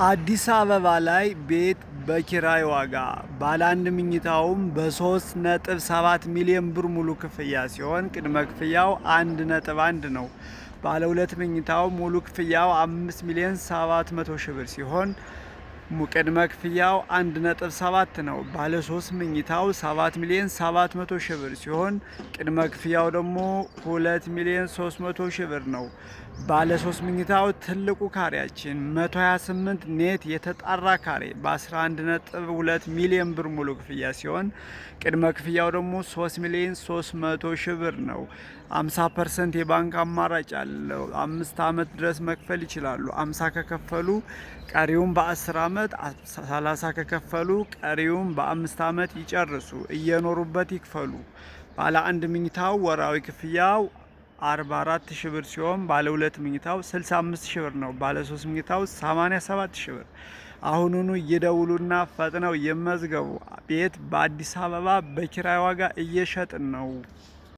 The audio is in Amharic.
አዲስ አበባ ላይ ቤት በኪራይ ዋጋ ባለ አንድ ምኝታውም በ3.7 ሚሊዮን ብር ሙሉ ክፍያ ሲሆን ቅድመ ክፍያው 1.1 ነው። ባለ ሁለት ምኝታው ሙሉ ክፍያው 5 ሚሊዮን 700 ሺህ ብር ሲሆን ቅድመ ክፍያው 1.7 ነው። ባለ 3 ምኝታው 7 ሚሊዮን 700 ሺህ ብር ሲሆን ቅድመ ክፍያው ደግሞ 2 ሚሊዮን 300 ሺህ ብር ነው። ባለ 3 ምኝታው ትልቁ ካሬያችን 128 net የተጣራ ካሬ በ11.2 ሚሊዮን ብር ሙሉ ክፍያ ሲሆን ቅድመ ክፍያው ደግሞ 3 ሚሊዮን 300 ሺህ ብር ነው። 50% የባንክ አማራጭ አለው። 5 አመት ድረስ መክፈል ይችላሉ። 50 ከከፈሉ ቀሪውን በ10 አመት፣ 30 ከከፈሉ ቀሪውን በ5 አመት ይጨርሱ። እየኖሩበት ይክፈሉ። ባለ አንድ ምኝታው ወራዊ ክፍያው 44 ሺህ ብር ሲሆን ባለ ሁለት ምኝታው 65 ሺህ ብር ነው። ባለ ሶስት ምኝታው 87 ሺህ ብር። አሁኑኑ ይደውሉና ፈጥነው ይመዝገቡ። ቤት በአዲስ አበባ በኪራይ ዋጋ እየሸጥን ነው።